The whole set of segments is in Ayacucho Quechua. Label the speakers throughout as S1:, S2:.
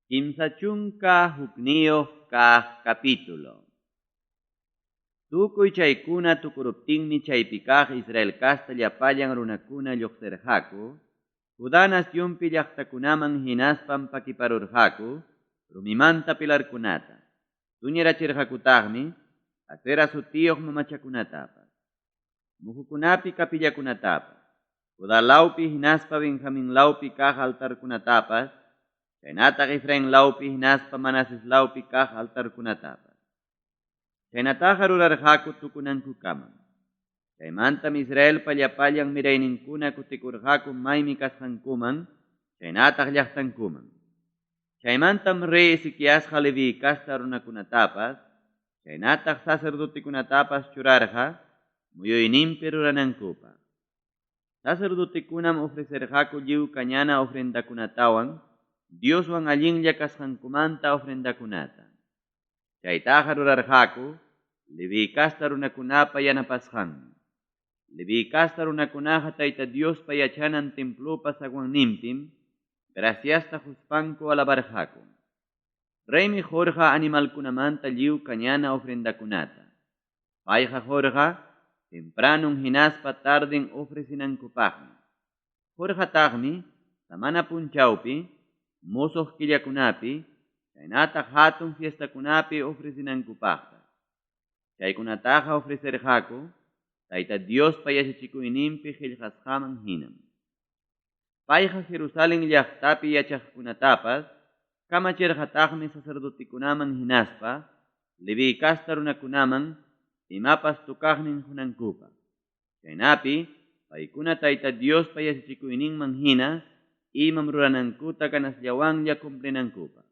S1: 31 kaq capítulo. Tukuy chaykuna tukuruptinmi chaypi kaq Israel casta llapallan runakuna lluqsirqaku, Judá nacionpi llaqtakunaman hinaspam pakiparurqaku rumimanta pilarkunata, tuñirachirqakutaqmi Asera sutiyuq mamachakunatapas, muhukunapi capillakunatapas, Judá lawpi hinaspa Benjamín lawpi kaq altarkunatapas, chaynataq Efraín lawpi hinaspa Manases lawpi kaq altarkunatapas. Chaynataqa rurarqaku tukunankukamam. Chaymantam Israelpa llapallan mirayninkuna kutikurqaku maymi kasqankuman, chaynataq llaqtankuman. Chaymantam rey Ezequiasqa Leví casta runakunatapas, chaynataq sacerdotekunatapas churarqa muyuyninpi ruranankupaq. Sacerdotekunam ofrecerqaku lliw kañana ofrendakunatawan Dioswan allinlla kasqankumanta ofrendakunata. Chaytaqa rurarqaku Leví casta runakunapa yanapasqanmi. Leví casta runakunaqa Tayta Diospa yachanan templopa zaguanninpim graciasta quspanku alabarqaku. Reymi qurqa animalkunamanta lliw kañana ofrendakunata. Payqa qurqa tempranon hinaspa tarden ofrecinankupaqmi. Qurqataqmi samana punchawpi, musuq killakunapi, chaynataq hatun fiestakunapi ofrecinankupaqpas. Chaykunataqa ofrecerqaku Tayta Diospa yachachikuyninpi qillqasqaman hinam. Payqa Jerusalén llaqtapi yachaqkunatapas kamachirqataqmi sacerdotekunaman hinaspa Leví casta runakunaman imapas tocaqnin qunankupaq. Chaynapi paykuna Tayta Diospa yachachikuyninman hina imam ruranankuta ganasllawanlla cumplinankupaq.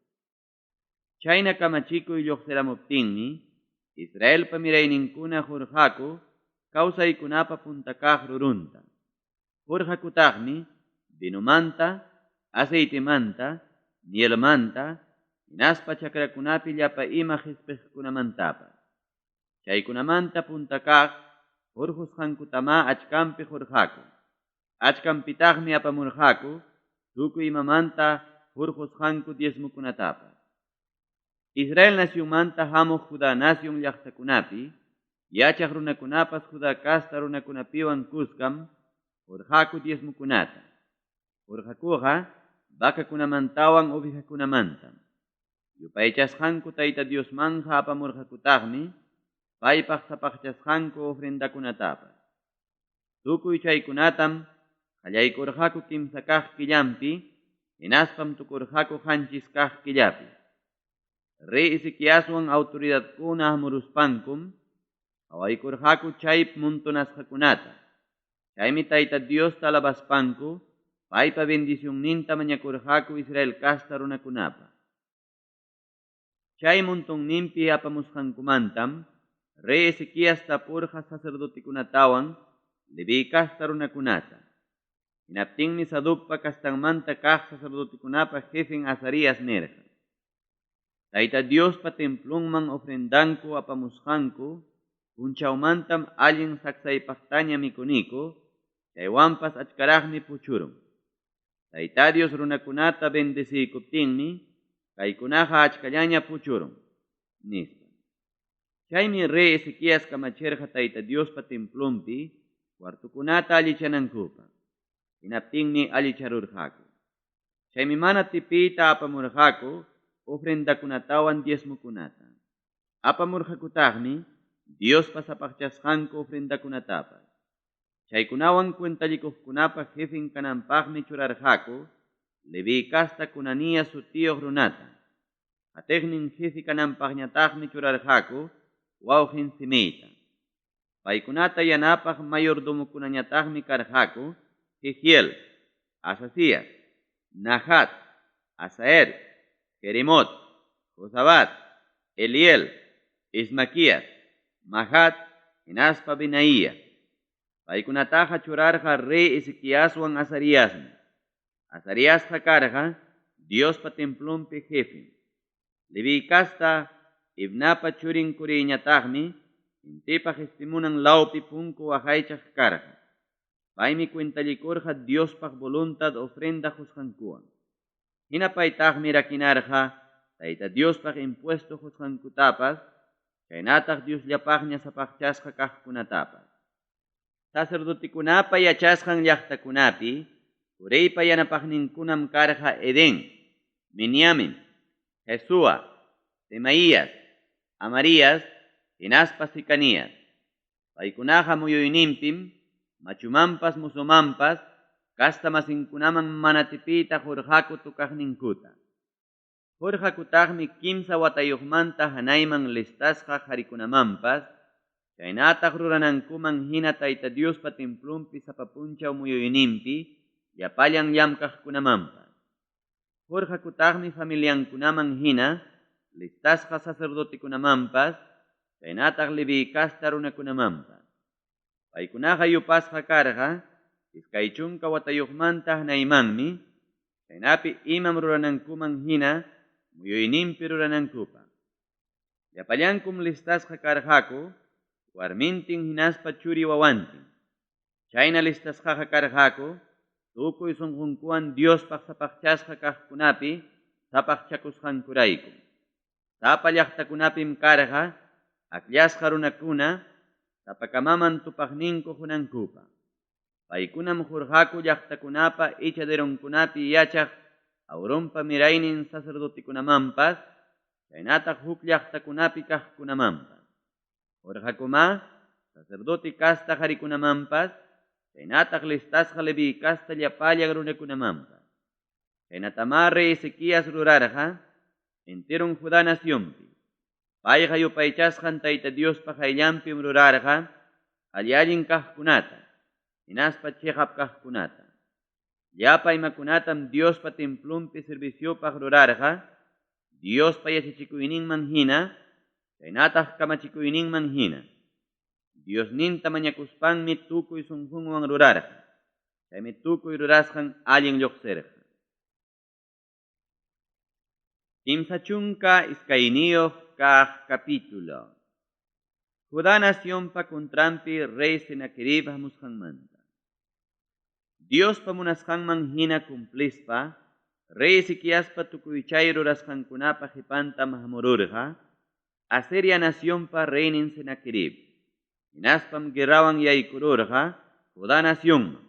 S1: Chayna kamachikuy lluqsiramuptinmi Israelpa mirayninkuna qurqaku kawsaykunapa punta kaq rurunta. Qurqakutaqmi vinomanta, aceitemanta, mielmanta, hinaspa chakrakunapi llapa ima qispiqkunamantapas. Chaykunamanta punta kaq hurqusqankutamá achkanpi qurqaku. Achkanpitaqmi apamurqaku tukuy imamanta hurqusqanku diezmokunatapas. Israel nacionmanta hamuq Judá nacion llaqtakunapi yachaq runakunapas Judá casta runakunapiwan kuskam hurqaku diezmokunata. Hurqakuqa vacakunamantawan ovejakunamantam. Yupaychasqanku Tayta Diosmanja apamurqakutaqmi paypaq sapaqchasqanku ofrendakunatapas. Tukuy chaykunatam qallaykurqaku kimsa kaq killampi, hinaspam tukurqaku qanchis kaq killapi. Rey Ezequiaswan autoridadkuna hamuruspankum qawaykurqaku chay montonasqakunata. Chaymi Tayta Diosta alabaspanku paypa bendicionninta mañakurqaku Israel casta runakunapa. Chay montonninpi apamusqankumantam rey Ezequías tapurqa sacerdotekunatawan Leví casta runakunata. Hinaptinmi Sadocpa castanmanta kaq sacerdotekunapa jefen Azarías nirqa: Tayta Diospa templonman ofrendanku apamusqanku punchawmantam allin saksaypaqtaña mikuniku, chaywanpas achkaraqmi puchurun. Tayta Dios runakunata bendeciykuptinmi kaykunaqa achkallaña puchurun, nispa. Chaymi rey Ezequías kamachirqa Tayta Diospa templonpi cuartokunata allichanankupaq. Hinaptinmi allicharurqaku. Chaymi mana tipiyta apamurqaku ofrendakunatawan diezmokunata. Apamurqakutaqmi Diospa sapaqchasqanku ofrendakunatapas. Chaykunawan cuentallikuqkunapa jefen kananpaqmi churarqaku Leví casta Conanías sutiyuq runata. Qatiqnin jefe kananpaqñataqmi churarqaku wawqin Simeita. Paykunata yanapaq mayordomokunañataqmi karqaku Jehiel, Asasías, Nahat, Asael, Jeremot, Josabat, Eliel, Ismaquías, Mahat, hinaspa Benaía. Paykunataqa churarqa rey Ezequiaswan Azariasmi. Azariasqa karqa Diospa templonpi jefen. Leví casta Ibnapa churin Curiñataqmi intipa qispimunan lawpi punku waqaychaq karqa. Paymi cuentallikurqa Diospaq voluntad ofrenda qusqankuwan. Hina paytaqmi rakinarqa Tayta Diospaq impuesto qusqankutapas chaynataq Diosllapaqña sapaqchasqa kaqkunatapas. Sacerdotekunapa yachasqan llaqtakunapi Coreypa yanapaqninkunam karqa Edén, Miniamin, Jesúa, Semaías, Amarías hinaspa Secanías. Paykunaqa muyuyninpim machumanpas mozomanpas castamasinkunaman mana tipiyta qurqaku tocaqninkuta. Qurqakutaqmi kimsa watayuqmanta hanayman listasqa qarikunamanpas, chaynataq ruranankuman hina Tayta Diospa templonpi sapa punchaw muyuyninpi llapallan llamkaqkunamanpas. Qurqakutaqmi familiankunaman hina listasqa sacerdotekunamanpas chaynataq Leviy casta runakunamanpas. Paykunaqa yupasqa karqa 20 watayuqmanta hanaymanmi, chaynapi imam ruranankuman hina muyuyninpi ruranankupaq. Llapallankum listasqa karqaku warmintin hinaspa churi wawantin. Chayna listasqaqa karqaku tukuy sunqunkuwan Diospaq sapaqchasqa kaqkunapi sapaqchakusqankuraykum. Sapa llaqtakunapim karqa akllasqa runakuna sapakamaman tupaqninku qunankupaq. Paykunam qurqaku llaqtakunapa echaderonkunapi yachaq Aaronpa miraynin sacerdotekunamanpas chaynataq huk llaqtakunapi kaqkunamanpas. Qurqakumá sacerdote casta qarikunamanpas chaynataq listasqa Leviy casta llapallan runakunamanpas. Chaynatamá rey Ezequías rurarqa enteron Judá nacionpi. Payqa yupaychasqan Tayta Diospa qayllanpim rurarqa alli-allin kaqkunata hinaspa cheqap kaqkunata. Llapa imakunatam Diospa templonpi serviciopaq rurarqa Diospa yachachikuyninman hina chaynataq kamachikuyninman hina. Diosninta mañakuspanmi tukuy sunqunwan rurarqa. Chaymi tukuy rurasqan allin lluqsirqa. 32 kaq capítulo. Judá nacionpa contranpi rey Senaquerib hamusqanmanta. Diospa munasqanman hina cumplispa, rey Ezequiaspa tukuy chay rurasqankunapa qipantam hamururqa Asiria nacionpa reynin Senaquerib. Hinaspam guerrawan yaykururqa Judá nacionman.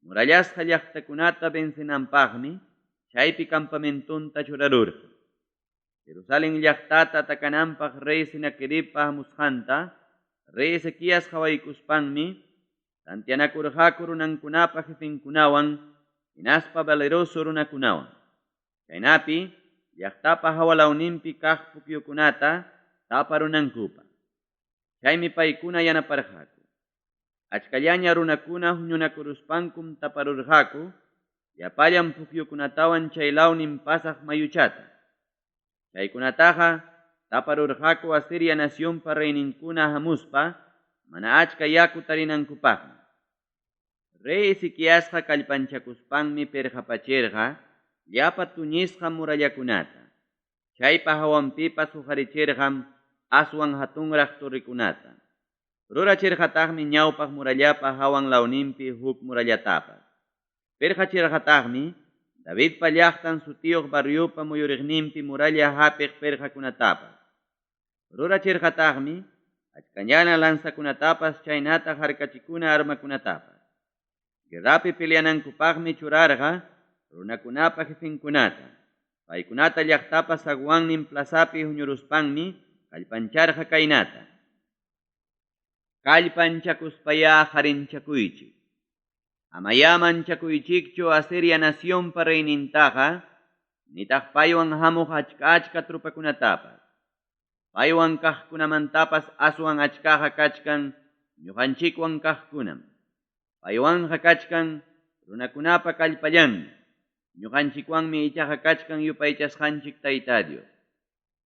S1: Murallasqa llaqtakunata vencenanpaqmi chaypi campamentonta churarurqa. Jerusalén llaqtata atacananpaq rey Senaqueribpa hamusqanta, rey Ezequías qawaykuspanmi tanteanakurqaku runankunapa jefenkunawan hinaspa valeroso runakunawan. Chaynapi llaqtapa hawalawninpi kaq pukyukunata taparunankupaq. Chaymi paykuna yanaparqaku. Achkallaña runakuna huñunakuruspankum taparurqaku llapallan pukyukunatawan chay lawnin pasaq mayuchata. Chaykunataqa taparurqaku Asiria nacionpa reyninkuna hamuspa mana achka yaku tarinankupaqmi. Rey Ezequiasqa kallpanchakuspanmi pirqapachirqa llapa tuñisqa murallakunata. Chaypa hawanpipas huqarichirqam aswan hatunraq torrekunata. Rurachirqataqmi ñawpaq murallapa hawan lawninpi huk murallatapas. Pirqachirqataqmi Davidpa llaqtan sutiyuq barriopa muyuriqninpi muralla hapiq pirqakunatapas. Rurachirqataqmi achkañana lanzakunatapas chaynataq harkachikuna armakunatapas. Guerrapi peleanankupaqmi churarqa runakunapa jefenkunata. Paykunata llaqtapa zaguannin plazapi huñuruspanmi kallpancharqa kaynata. Kallpanchakuspayá qarinchakuychik. Amayá manchakuychikchu Asiria nacionpa reynintaqa, nitaq paywan hamuq achka achka tropakunatapas. Paywan kaqkunamantapas aswan achkaqa kachkan ñuqanchikwan kaqkunam. Paywanqa kachkan runakunapa kallpallanmi. Ñuqanchikwanmi ichaqa kachkan yupaychasqanchik Tayta Dios.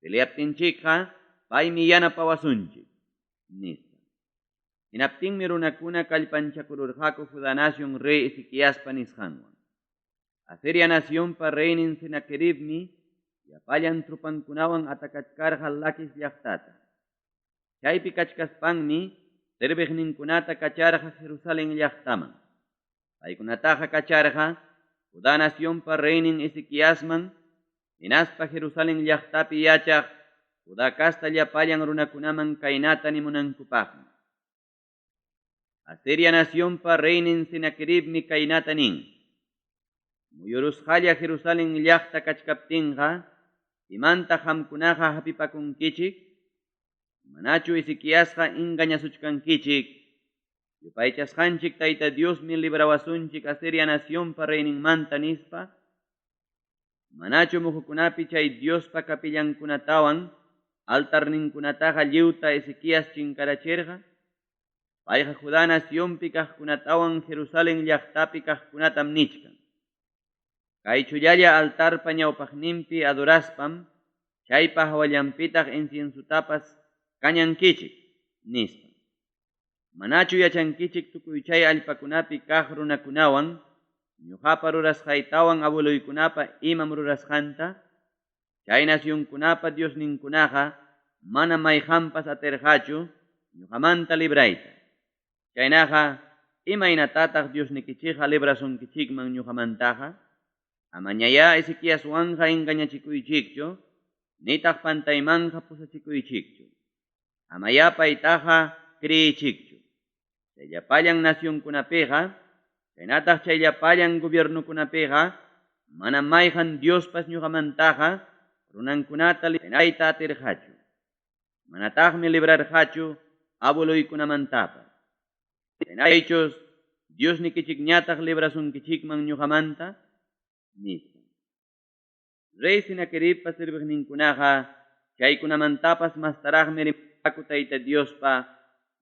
S1: Peleaptinchikqa paymi yanapawasunchik, nispa. Hinaptinmi runakuna kallpanchakururqaku Judá nación rey Ezequiaspa nisqanwan. Asiria nacionpa reynin Senaqueribmi llapallan tropankunawan atacachkarqa Laquis llaqtata. Chaypi kachkaspanmi serviqninkunata kacharqa Jerusalén llaqtaman. Paykunataqa kacharqa Judá nacionpa reynin Ezequiasman hinaspa Jerusalén llaqtapi yachaq Judá casta llapallan runakunaman kaynata nimunankupaqmi. Asiria nacionpa reynin Senaqueribmi kaynata nin: Muyurusqalla Jerusalén llaqta kachkaptinqa, ¿imantaq qamkunaqa hapipakunkichik? Manachu Ezequiasqa engañasuchkankichik? Yupaychasqanchik Tayta Diosmi librawasunchik Asiria nacionpa reyninmanta nispa? Manachu muhukunapi chay Diospa capillankunatawan altarninkunataqa lliwta Ezequías chinkarachirqa? Payqa Judá nacionpi kaqkunatawan Jerusalén llaqtapi kaqkunatam nichkan. Kay chullalla altarpa ñawpaqninpi adoraspam chaypa hawallanpitaq inciensutapas kañankichik, nispa. Manachu yachankichik tukuy chay allpakunapi kaq runakunawan ñuqapa rurasqaytawan abueloykunapa imam rurasqanta? Chay nacionkunapa diosninkunaqa mana mayqanpas atirqachu ñuqamanta librayta. Chaynaqa, imaynatataq diosnikichikqa librasunkichikman ñuqamantaqa? Amañayá Ezequiaswanqa engañachikuychikchu, nitaq pantaymanqa pusachikuychikchu. Amayá paytaqa creeychikchu. Chay llapallan nacionkunapiqa, chaynataq chay llapallan gobiernokunapiqa, manam mayqan Diospas ñuqamantaqa runankunata librayta atirqachu. Manataqmi librarqachu abueloykunamantapas. Chaychus Diosnikichikñataq librasunkichikman ñuqamanta, nispa. Rey Senaqueribpa serviqninkunaqa chaykunamantapas mastaraqmi rimarqaku Tayta Diospa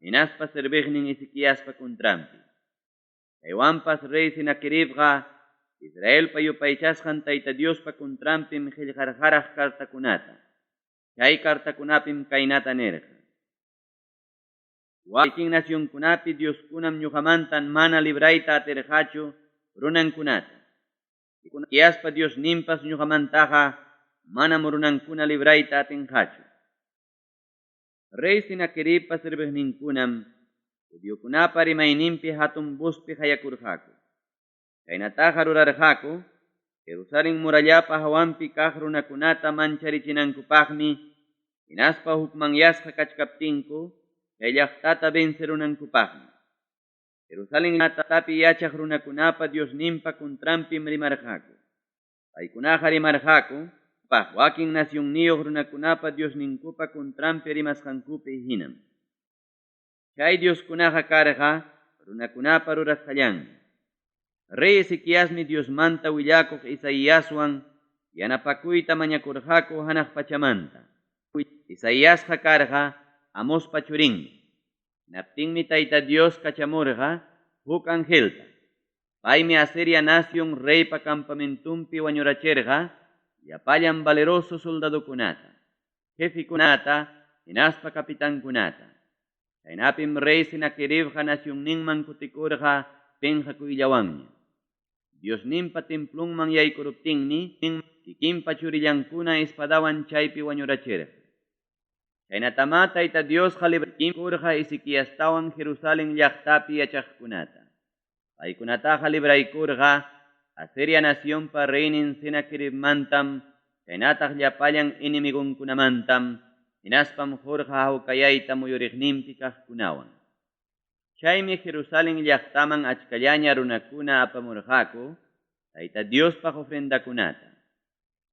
S1: hinaspa serviqnin Ezequiaspa contranpi. Chaywanpas rey Senaqueribqa Israelpa yupaychasqan Tayta Diospa contranpim qellqarqaraq cartakunata. Chay cartakunapim kaynata nirqa: Wakin nacionkunapi dioskunam ñuqamanta mana librayta atirqachu runankunata. Ezequiaspa Diosninpas ñuqamantaqa manam runankuna librayta atinqachu. Rey Senaqueribpa serviqninkunam judiokunapa rimayninpi hatun vozpi qayakurqaku. Chaynataqa rurarqaku Jerusalén murallapa hawanpi kaq runakunata mancharichinankupaqmi hinaspa hukmanyasqa kachkaptinku chay llaqtata vencerunankupaqmi. Jerusalén llaqtapi yachaq runakunapa Diosninpa contranpim rimarqaku. Paykunaqa rimarqaku wakin nacionniyuq runakunapa Diosninkupa contranpi rimasqankupi hinam. Chay dioskunaqa karqa runakunapa rurasqallanmi. Rey Ezequiasmi Diosmanta willakuq Isaiaswan yanapakuyta mañakurqaku hanaq pachamanta. Isaiasqa karqa Amospa churinmi. Hinaptinmi Tayta Dios kachamurqa huk angelta. Paymi Asiria nacion reypa campamentunpi wañurachirqa llapallan valeroso soldadokunata, jefekunata hinaspa capitankunata. Chaynapim rey Senaqueribqa nacionninman kutikurqa penqakuyllawanña. Diosninpa templonman yaykuruptinmi kikinpa churillankuna espadawan chaypi wañurachirqa. Chaynatamá Tayta Diosqa libraykurqa Ezequiastawan Jerusalén llaqtapi yachaqkunata. Paykunataqa libraykurqa Asiria nacionpa reynin Senaqueribmantam, chaynataq llapallan enemigonkunamantam, hinaspam qurqa hawkayayta muyuriqninpi kaqkunawan. Chaymi Jerusalén llaqtaman achkallaña runakuna apamurqaku Tayta Diospaq ofrendakunata.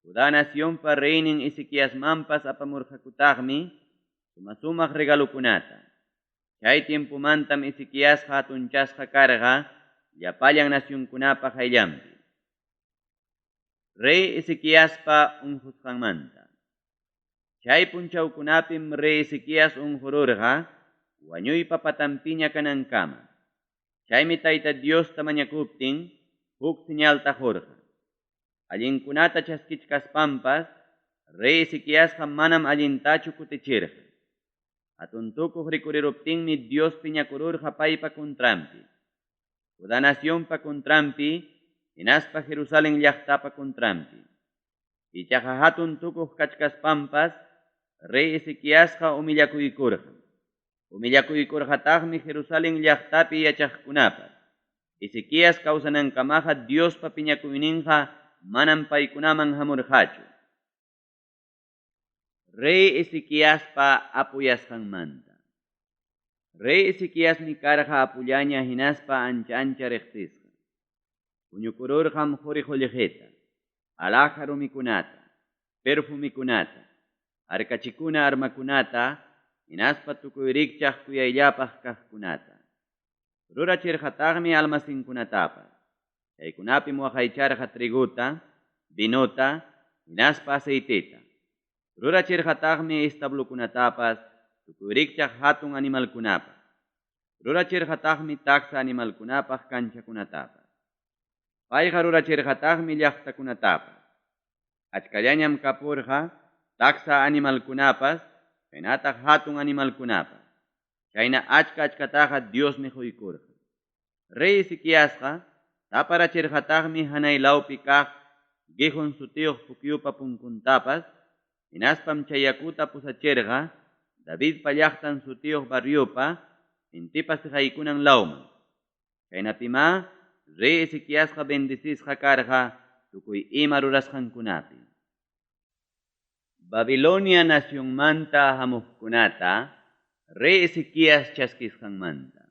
S1: Judá nacionpa reynin Ezequiasmanpas apamurqakutaqmi suma-sumaq regalokunata. Chay tiempomantam Ezequiasqa hatunchasqa karqa llapallan nacionkunapa qayllanpi. Rey Ezequiaspa unqusqanmanta. Chay punchawkunapim rey Ezequías unqururqa wañuypa patanpiña kanankama. Chaymi Tayta Diosta mañakuptin huk señalta qurqa. Allinkunata chaskichkaspanpas rey Ezequiasqa manam allintachu kutichirqa. Hatun tukuq rikuriruptinmi Dios piñakururqa paypa contranpi. Judá nacionpa contranpi hinaspa Jerusalén llaqtapa contranpi. Ichaqa hatun tukuq kachkaspanpas rey Ezequiasqa humillakuykurqa. Humillakuykurqataqmi Jerusalén llaqtapi yachaqkunapas, Ezequías kawsanankamaqa Diospa piñakuyninqa manam paykunaman hamurqachu. Rey Ezequiaspa apuyasqanmanta. Rey Ezequiasmi karqa apullaña hinaspa ancha-ancha reqsisqa. Huñukururqam qori-qollqeta, alhaja rumikunata, perfumekunata, harkachikuna armakunata hinaspa tukuy rikchaq kuyayllapaq kaqkunata. Rurachirqataqmi almacenkunatapas. Chaykunapim waqaycharqa trigota, vinota hinaspa aceiteta. Rurachirqataqmi establokunatapas tukuy rikchaq hatun animalkunapaq. Rurachirqataqmi taksa animalkunapaq kanchakunatapas. Payqa rurachirqataqmi llaqtakunatapas. Achkallañam kapurqa taksa animalkunapas chaynataq hatun animalkunapas. Chayna achka-achkataqa Diosmi qoykurqa. Rey Ezequiasqa taparachirqataqmi hanay lawpi kaq Gihon sutiyuq pukyupa punkuntapas, hinaspam chay yakuta pusachirqa Davidpa llaqtan sutiyuq barriopa intipa seqaykunan lawman. Chaynapimá rey Ezequiasqa bendecisqa karqa tukuy ima rurasqankunapi. Babilonia nacionmanta hamuqkunata rey Ezequías chaskisqanmanta.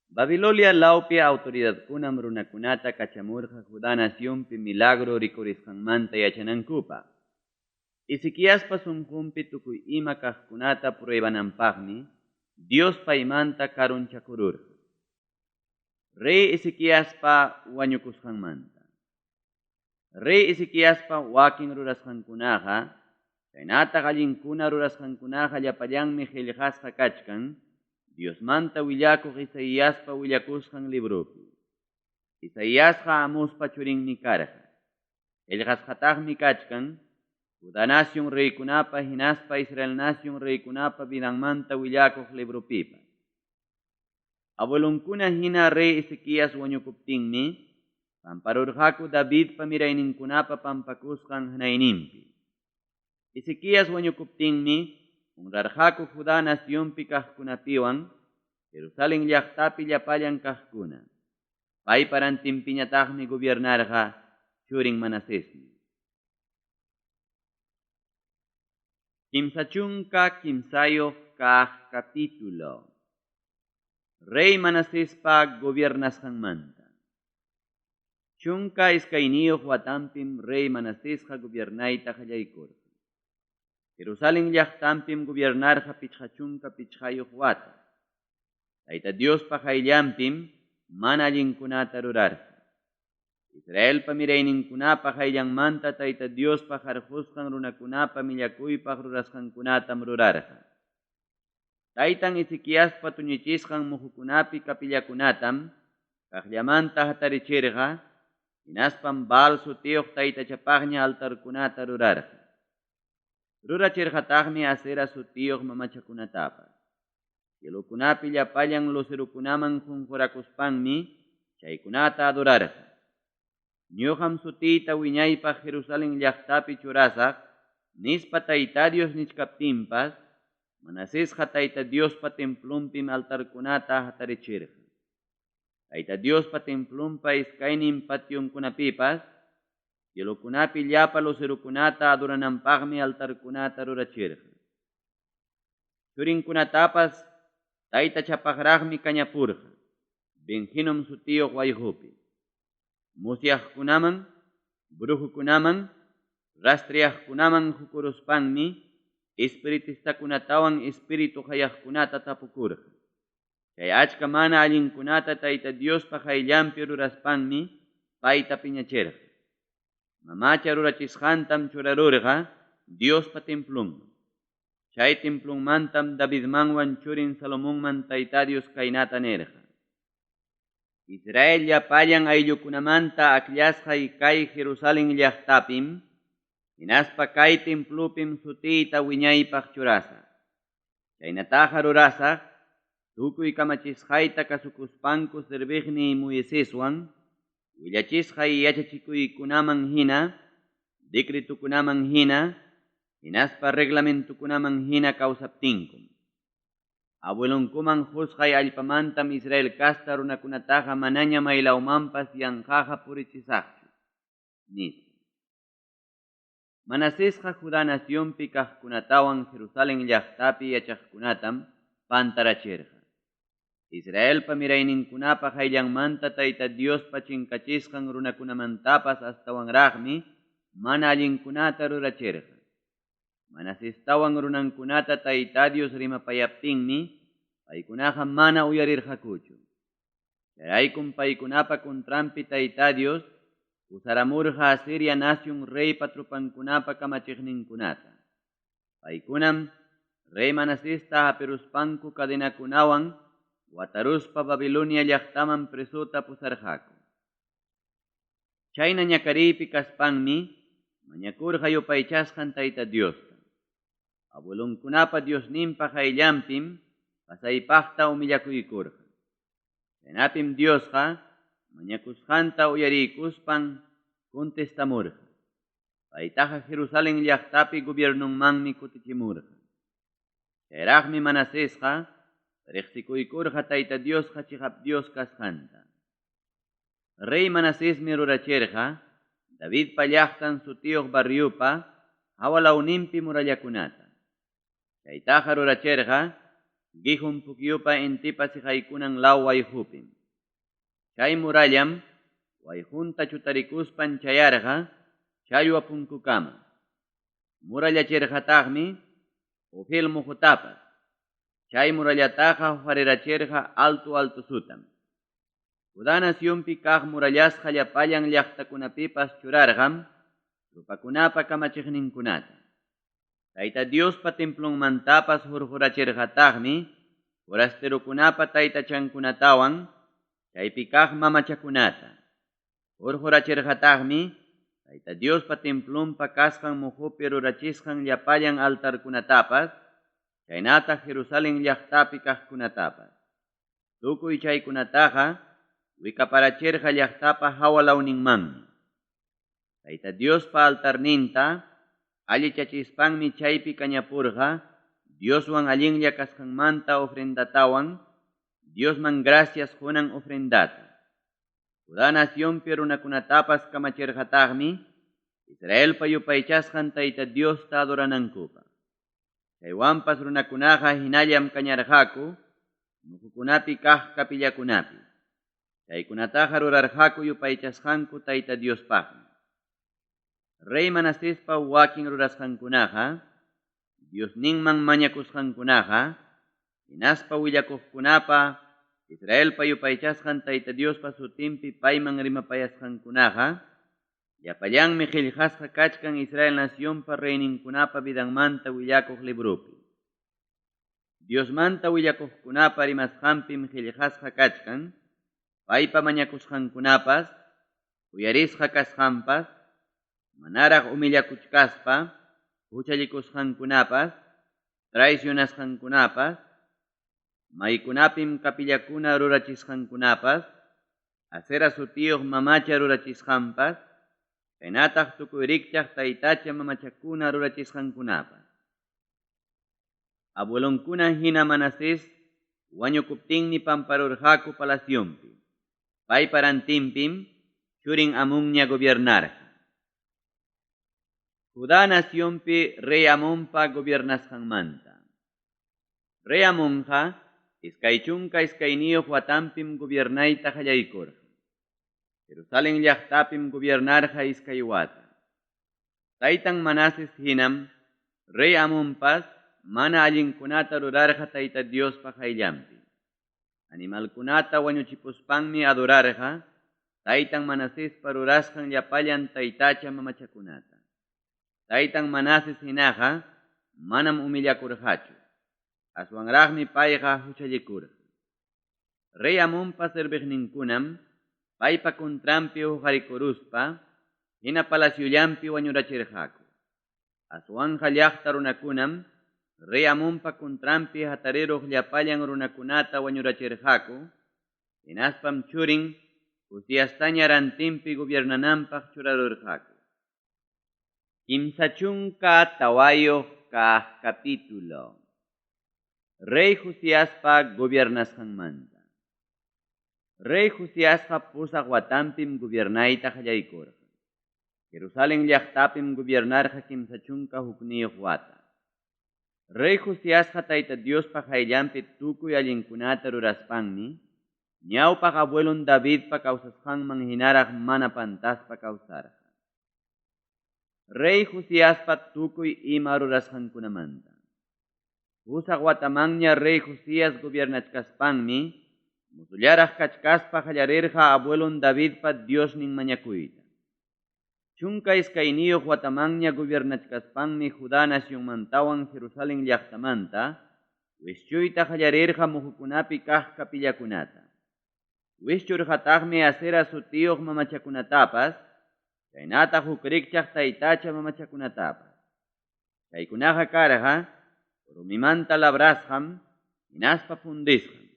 S1: Babilonia lawpi autoridadkunam runakunata kachamurqa Judá nacionpi milagro rikurisqanmanta yachanankupaq. Ezequiaspa sonqonpi tukuy ima kaqkunata pruebananpaqmi Dios paymanta karunchakururqa. Rey Ezequiaspa wañukusqanmanta. Rey Ezequiaspa wakin rurasqankunaqa chaynataq allinkuna rurasqankunaqa llapallanmi qellqasqa kachkan Diosmanta willakuq Isaiaspa willakusqan libropi. Isaiasqa Amospa churinmi karqa. Qellqasqataqmi kachkan Judá nacion reykunapa hinaspa Israel nacion reykunapa vidanmanta willakuq libropipas. Abuelonkuna hina rey Ezequías wañukuptinmi pamparurqaku Davidpa mirayninkunapa pampakusqan hanayninpi. Ezequías wañukuptinmi honrarqaku Judá nacionpi kaqkunapiwan Jerusalén llaqtapi llapallan kaqkuna. Paypa rantinpiñataqmi gobiernarqa churin Manasesmi. 33 kaq capítulo. Rey Manasespa gobiernasqanmanta. 12 watanpim rey Manasesqa gobiernayta qallaykurqa. Jerusalén llaqtanpim gobiernarqa 55 wata. Tayta Diospa qayllanpim mana allinkunata rurarqa. Israelpa mirayninkunapa qayllanmanta Tayta Diospa qarqosqan runakunapa millakuypaq rurasqankunatam rurarqa. Taytan Ezequiaspa tuñichisqan muhukunapi capillakunatam kaqllamanta hatarichirqa, hinaspam Baal sutiyuq taytachapaqña altarkunata rurarqa. Rurachirqataqmi Asera sutiyuq mamachakunatapas. Cielokunapi llapallan lucerokunaman qonqorakuspanmi chaykunata adorarqa. Ñoqam sutiyta wiñaypaq Jerusalén llaqtapi churasaq, nispa Tayta Dios nichkaptinpas, Manasesqa Tayta Diospa templonpim altarkunata hatarichirqa. Tayta Diospa templonpa iskaynin pationkunapipas, cielokunapi llapa lucerokunata adorananpaqmi altarkunata rurachirqa. Churinkunatapas taytachapaqraqmi kañapurqa, Ben-Hinom sutiyuq wayqupi. Musyaqkunaman, brujokunaman, rastriyaqkunaman qukuruspanmi espiritistakunatawan espíritu qayaqkunata tapukurqa. Chay achka mana allinkunata Tayta Diospa qayllanpi ruraspanmi payta piñachirqa. Mamacha rurachisqantam churarurqa Diospa templonman. Chay templonmantam Davidmanwan churin Salomonman Tayta Dios kaynata nirqa: Israel llapallan ayllukunamanta akllasqay kay Jerusalén llaqtapim, hinaspa kay templopim sutiyta wiñaypaq churasaq. Chaynataqa rurasaq tukuy kamachisqayta kasukuspanku serviqniy Moiseswan willachisqay yachachikuykunaman hina, decretokunaman hina, hinaspa reglamentokunaman hina kawsaptinkum. Abuelonkuman qosqay allpamantam Israel casta runakunataqa manaña maylawmanpas yanqaqa purichisaqchu, nispa. Manasesqa Judá nacionpi kaqkunatawan Jerusalen llaqtapi yachaqkunatam pantarachirqa. Israelpa mirayninkunapa qayllanmanta Tayta Diospa chinkachisqan runakunamantapas astawanraqmi mana allinkunata rurachirqa. Manasestawan runankunata Tayta Dios rimapayaptinmi paykunaqa mana uyarirqakuchu. Chayraykum paykunapa contranpi Tayta Dios pusaramurqa Asiria nacion reypa tropankunapa kamachiqninkunata. Paykunam rey Manasesta hapiruspanku cadenakunawan wataruspa Babilonia llaqtaman presota pusarqaku. Chayna ñakariypi kaspanmi mañakurqa yupaychasqan Tayta Diosta. Abuelonkunapa Diosninpa qayllanpim pasaypaqta humillakuykurqa. Chaynapim Diosqa mañakusqanta uyariykuspan contestamurqa. Paytaqa Jerusalen llaqtapi gobiernonmanmi kutichimurqa. Chayraqmi Manasesqa riqsikuykurqa Tayta Diosqa chiqap Dios kasqanta. Rey Manasesmi rurachirqa Davidpa llaqtan sutiyuq barriopa hawa lawninpi murallakunata. Chaytaqa rurachirqa Gihon pukyupa intipa siqaykunan law wayqupim. Chay murallam wayqunta chutarikuspan chayarqa challwa punkukama. Murallachirqataqmi Ofel muqutapas. Chay murallataqa huqarirachirqa alto altosutam. Judá nacionpi kaq murallasqa llapallan llaqtakunapipas churarqam tropakunapa kamachiqninkunata. Tayta Diospa templonmantapas hurqurachirqataqmi forasterokunapa taytachankunatawan chaypi kaq mamachakunata. Hurqurachirqataqmi Tayta Diospa templonpa kasqan muqupi rurachisqan llapallan altarkunatapas, chaynataq Jerusalen llaqtapi kaqkunatapas. Tukuy chaykunataqa wikaparachirqa llaqtapa hawa lawninmanmi. Tayta Diospa altarninta allichachispanmi chaypi kañapurqa Dioswan allinlla kasqanmanta ofrendatawan, Diosman gracias qunan ofrendata. Judá nacionpi runakunatapas kamachirqataqmi Israelpa yupaychasqan Tayta Diosta adoranankupaq. Chaywanpas runakunaqa hinallam kañarqaku muqukunapi kaq capillakunapi. Chaykunataqa rurarqaku yupaychasqanku Tayta Diospaqmi. Rey Manasespa wakin rurasqankunaqa, Diosninman mañakusqankunaqa, hinaspa willakuqkunapa Israelpa yupaychasqan Tayta Diospa sutinpi payman rimapayasqankunaqa, llapallanmi qillqasqa kachkan Israel nacionpa reyninkunapa vidanmanta willakuq libropi. Diosmanta willakuqkunapa rimasqanpim qillqasqa kachkan, paypa mañakusqankunapas, uyarisqa kasqanpas, manaraq humillakuchkaspa, huchallikusqankunapas, traicionasqankunapas, maykunapim capillakuna rurachisqankunapas, Asera sutiyuq mamacha rurachisqanpas, chaynataq tukuy rikchaq taytacha mamachakuna rurachisqankunapas. Abuelonkuna hina Manasés wañukuptinmi pamparurqaku palacionpi. Paypa rantinpim churin Amonña gobiernarqa. Judá nacionpi rey Amonpa gobiernasqanmanta. Rey Amonqa 22 watanpim gobiernayta qallaykurqa. Jerusalen llaqtapim gobiernarqa 2 wata. Taytan Manases hinam rey Amonpas mana allinkunata rurarqa Tayta Diospa qayllanpi. Animalkunata wañuchipuspanmi adorarqa taytan Manasespa rurasqan llapallan taytacha mamachakunata. Taytan Manases hinaqa manam humillakurqachu. Aswanraqmi payqa huchallikurqa. Rey Amonpa serviqninkunam paypa contranpi huqarikuruspa hina palaciollanpi wañurachirqaku. Aswanqa llaqta runakunam rey Amonpa contranpi hatariruq llapallan runakunata wañurachirqaku, hinaspam churin Josiastaña rantinpi gobiernananpaq churarurqaku. 34 kaq capítulo. Rey Josiaspa gobiernasqanmanta. Rey Josiasqa 8 watanpim gobiernayta qallaykurqa. Jerusalen llaqtapim gobiernarqa 31 wata. Rey Josiasqa Tayta Diospa qayllanpi tukuy allinkunata ruraspanmi, ñawpaq abuelon Davidpa kawsasqanman hinaraq mana pantaspa kawsarqa. Rey Josiaspa tukuy ima rurasqankunamanta. 8 watamanña Rey Josías gobiernachkaspanmi, mozollaraq kachkaspa qallarirqa abuelon Davidpa Diosnin mañakuyta. 12 watamanña gobiernachkaspanmi Judá nacionmantawan Jerusalén llaqtamanta wischuyta qallarirqa muhukunapi kaq capillakunata. Wischurqataqmi Asera sutiyuq mamachakunatapas, chaynataq huk rikchaq taytacha mamachakunatapas. Chaykunaqa karqa rumimanta labrasqam, hinaspa fundisqam.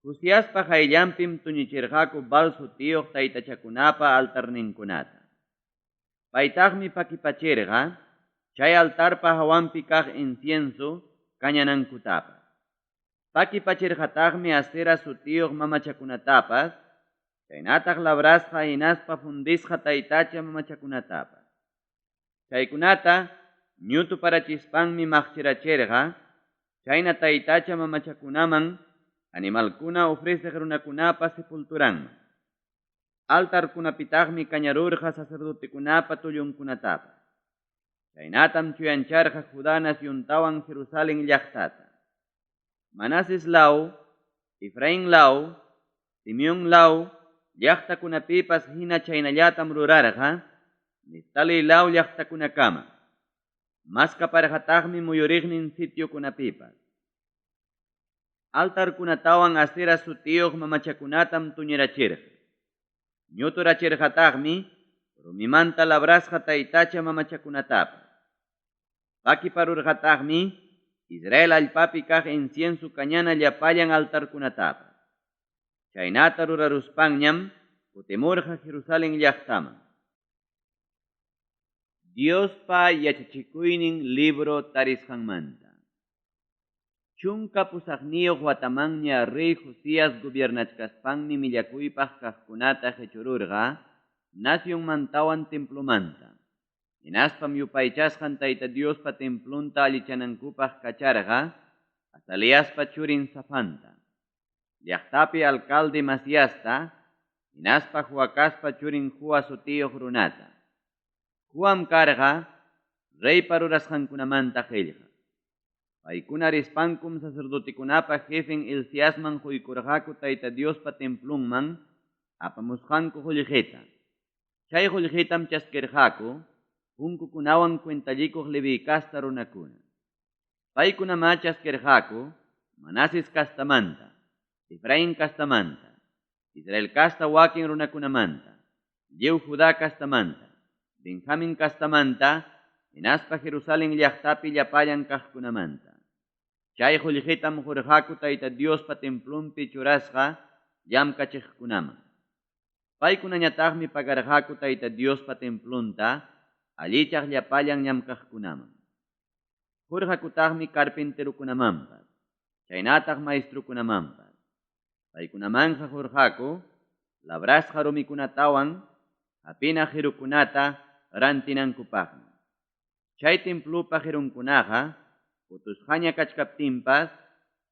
S1: Josiaspa qayllanpim tuñichirqaku Baal sutiyuq taytachakunapa altarninkunata. Paytaqmi pakipachirqa chay altarpa hawanpi kaq incienso kañanankutapas. Pakipachirqataqmi Asera sutiyuq mamachakunatapas, chaynataq labrasqa hinaspa fundisqa taytacha mamachakunatapas. Chaykunata ñutu parachispanmi maqchirachirqa, chayna taytacha mamachakunaman animalkuna ofreceq runakunapa sepulturanman. Altarkunapitaqmi kañarurqa sacerdotekunapa tullunkunatapas. Chaynatam chuyancharqa Judá naciontawan Jerusalén llaqtata. Manases law, Efraín law, Simeón law, llaqtakunapipas hina chaynallatam rurarqa, Neftali law llaqtakunakama. Maskaparqataqmi muyuriqnin sitiokunapipas. Altarkunatawan Asera sutiyuq mamachakunatam tuñirachirqa. Ñuturachirqataqmi rumimanta labrasqa taytacha mamachakunatapas. Pakiparurqataqmi Israel allpapi kaq incienso kañana llapallan altarkunatapas. Chaynata ruraruspanñam kutimurqa Jerusalén llaqtaman. Diospa yachachikuynin libro tarisqanmanta. 18 watamanña Rey Josías gobiernachkaspanmi millakuypaq kaqkunata qechururqa nacionmantawan templomanta. Hinaspam yupaychasqan Tayta Diospa templonta allichanankupaq kacharqa Azaliaspa churin Safanta, llaqtapi alcalde Masiasta, hinaspa Joacaspa churin Joa sutiyuq runata. Joam karqa reypa rurasqankunamanta qillqa. Paykuna rispankum sacerdotekunapa jefen Hilciasman quykurqaku Tayta Diospa templonman apamusqanku qullqita. Chay qullqitam chaskirqaku punkukunawan cuentallikuq Leví casta runakuna. Paykunamá chaskirqaku Manases castamanta, Efraín castamanta, Israel casta wakin runakunamanta, lliw Judá castamanta, Benjamín castamanta, hinaspa Jerusalén llaqtapi llapallan kaqkunamanta. Chay qullqitam qurqaku Tayta Diospa templonpi churasqa llamkachiqkunaman. Paykunañataqmi pagarqaku Tayta Diospa templonta allichaq llapallan llamkaqkunaman. Qurqakutaqmi carpinterukunamanpas, chaynataq maestrukunamanpas. Paykunamanqa qurqaku labrasqa rumikunatawan hapina qirukunata rantinankupaqmi. Chay templopa qirunkunaqa utusqaña kachkaptinpas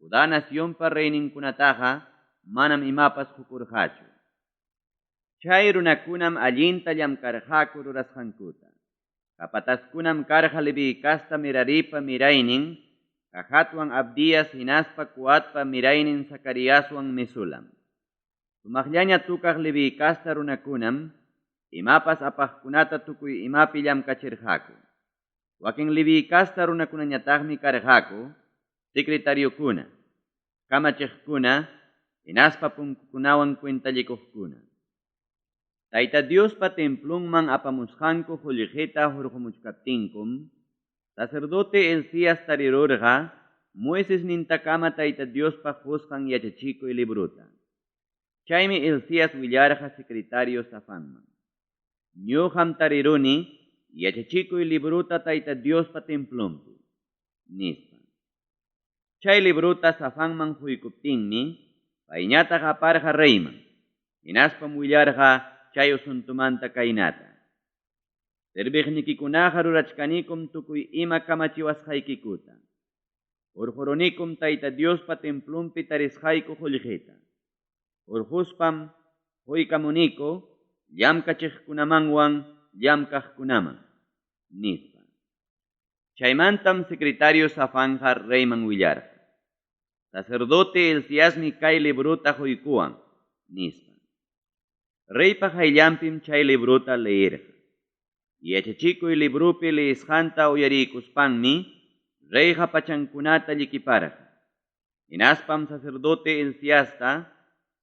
S1: Judá nacionpa reyninkunataqa manam imapas qukurqachu. Chay runakunam allinta llamkarqaku rurasqankuta. Capataskunam karqa Leví casta Meraripa miraynin, Jahatwan Abdías hinaspa Coatpa miraynin Zacariaswan Mesulam. Sumaqllaña tukaq Leví casta runakunam imapas apaqkunata tukuy imapi llamkachirqaku. Wakin Leví casta runakunañataqmi karqaku secretariokuna, kamachiqkuna, hinaspa punkukunawan cuentallikuqkuna. Tayta Diospa templonman apamusqanku qullqita hurqumuchkaptinkum, sacerdote Hilcías tarirurqa Moisés nintakama Tayta Diospa qusqan yachachikuy libruta. Chaymi Hilcías willarqa secretario Safanman. Ñuqam tariruni yachachikuy libruta Tayta Diospa templonpi, nispa. Chay librota Safanman quykuptinmi payñataq aparqa reyman, hinaspam willarqa chay asuntomanta kaynata: Serviqnikikunaqa rurachkanikum tukuy ima kamachiwasqaykikuta. Hurqurunikum Tayta Diospa templonpi tarisqayku qollqeta. Hurquspam qoykamuniku llamkachiqkunamanwan llamkaqkunaman, nispa. Chaymantam secretario Safanqa reyman willarqa: Sacerdote Hilciasmi kay librota qoykuwan, nispa. Reypa qayllanpim chay librota leerqa. Yachachikuy libropi leesqanta uyariykuspanmi reyqa pachankunata llikiparqa. Hinaspam sacerdote Hilciasta,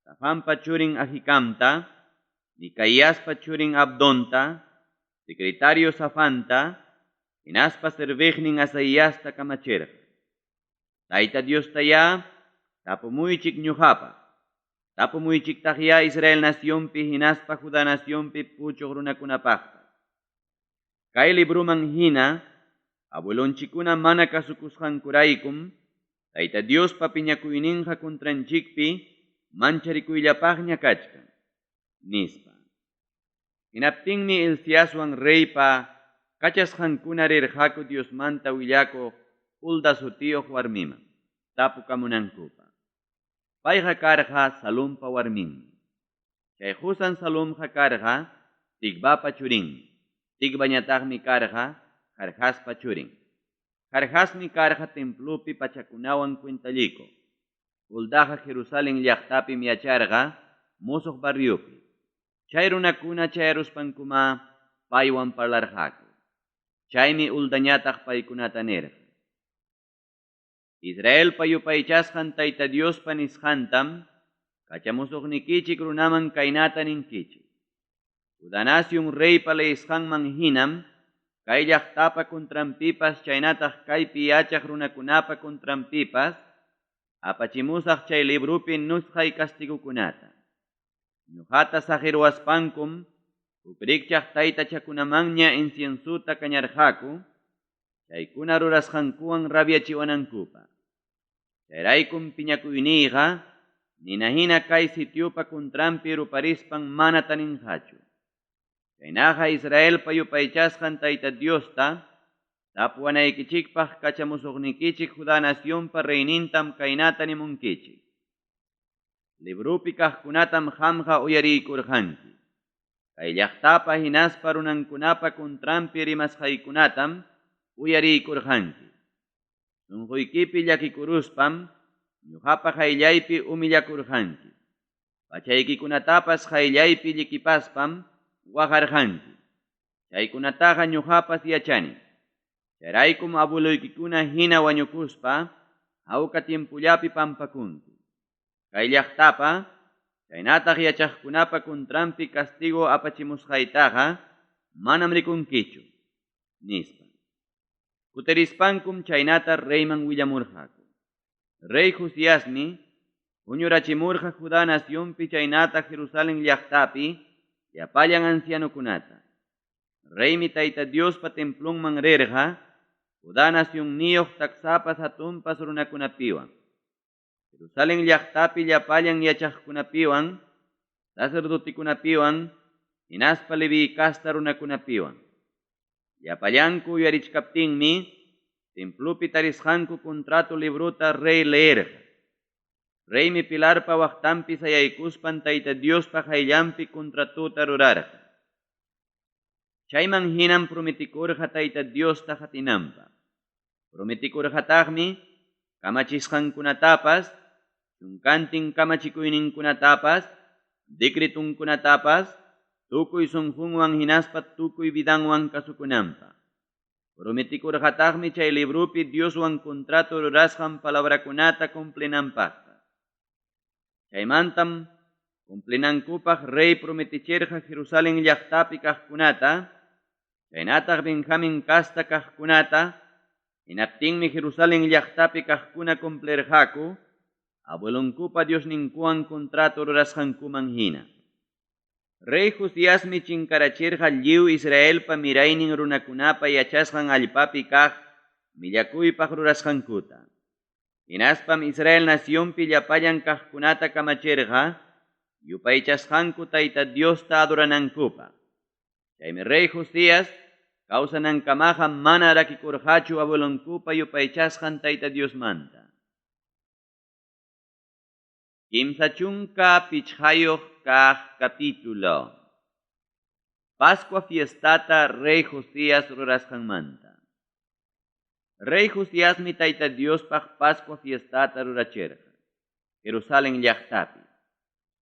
S1: Safanpa churin Ahikamta, Micaiaspa churin Abdonta, secretario Safanta, hinaspa serviqnin Asaiasta kamachirqa: Tayta Diostayá tapumuychik ñoqapaq, tapumuychiktaqyá Israel nacionpi hinaspa Judá nacionpi puchuq runakunapaqpas. Kay libroman hina abuelonchikkuna mana kasukusqankuraykum Tayta Diospa piñakuyninqa contranchikpi mancharikuyllapaqña kachkan, nispa. Hinaptinmi Hilciaswan reypa kachasqankuna rirqaku Diosmanta willakuq Hulda sutiyuq warmiman tapukamunankupaq. Payqa karqa Salumpa warminmi. Chay qosan Salumqa karqa Tikvapa churinmi, Tikvañataqmi karqa Jarjaspa churin. Jarjasmi karqa templopi pachakunawan cuentallikuq. Huldaqa Jerusalen llaqtapim yacharqa mosoq barriopi. Chay runakuna chayaruspankumá paywan parlarqaku. Chaymi Huldañataq paykunata nirqa: Israelpa yupaychasqan Tayta Diospa nisqantam kachamusuqnikichik runaman kaynata ninkichik: Judá nacion reypa leesqanman hinam kay llaqtapa contranpipas chaynataq kaypi yachaq runakunapa contranpipas apachimusaq chay libropi nusqay castigokunata. Ñoqata saqeruwaspankum huk rikchaq taytachakunamanña inciensota kañarqaku, chaykuna rurasqankuwan rabiachiwanankupaq. Chayraykum piñakuyniyqa nina hina kay sitiopa contranpi ruparispan mana taninqachu. Chaynaqa Israelpa yupaychasqan Tayta Diosta tapuwanaykichikpaq kachamusuqnikichik Judá nacionpa reynintam kaynata nimunkichik: Libropi kaqkunatam qamqa uyariykurqanki. Kay llaqtapa hinaspa runankunapa contranpi rimasqaykunatam uyariykurqanki. Sonqoykipi llakikuruspam ñoqapa qayllaypi humillakurqanki. Pachaykikunatapas qayllaypi llikipaspam waqarqanki. Chaykunataqa ñoqapas yachanim. Chayraykum abueloykikuna hina wañukuspa hawka tiempollapi pampakunki. Kay llaqtapa chaynataq yachaqkunapa contranpi castigo apachimusqaytaqa manam rikunkichu, nispa. Kutirispankum chaynata reyman willamurqaku. Rey Josiasmi huñurachimurqa Judá nacionpi chaynataq Jerusalén llaqtapi llapallan ancianokunata. Reymi Tayta Diospa templonman rirqa Judá nacionniyuq taksapas hatunpas runakunapiwan, Jerusalén llaqtapi llapallan yachaqkunapiwan, sacerdotekunapiwan hinaspa Leví casta runakunapiwan. Llapallanku uyarichkaptinmi templopi tarisqanku contrato librota rey leerqa. Reymi pilarpa waqtanpi sayaykuspan Tayta Diospa qayllanpi contratota rurarqa. Chayman hinam prometikurqa Tayta Diosta qatinanpaq. Prometikurqataqmi kamachisqankunatapas, chunkantin kamachikuyninkunatapas, decretonkunatapas, tukuy sonqonwan hinaspa tukuy vidanwan kasukunanpaq. Prometikurqataqmi chay libropi Dioswan contrato rurasqan palabrakunata cumplinanpaqpas. Chaymantam cumplinankupaq rey prometichirqa Jerusalén llaqtapi kaqkunata, chaynataq Benjamín casta kaqkunata, hinaptinmi Jerusalén llaqtapi kaqkuna cumplirqaku abuelonkupa Diosninkuwan contrato rurasqankuman hina. Rey Josiasmi chinkarachirqa lliw Israelpa miraynin runakunapa yachasqan allpapi kaq millakuypaq rurasqankuta. Hinaspam Israel nacionpi llapallan kaqkunata kamachirqa yupaychasqanku Tayta Diosta adoranankupaq. Chaymi rey Josías kawsanankamaqa mana rakikurqachu abuelonkupa yupaychasqan Tayta Diosmanta. 35 kaq capítulo. Pascua fiestata rey Josías rurasqanmanta. Rey Josiasmi Tayta Diospaq Pascua fiestata rurachirqa Jerusalén llaqtapi.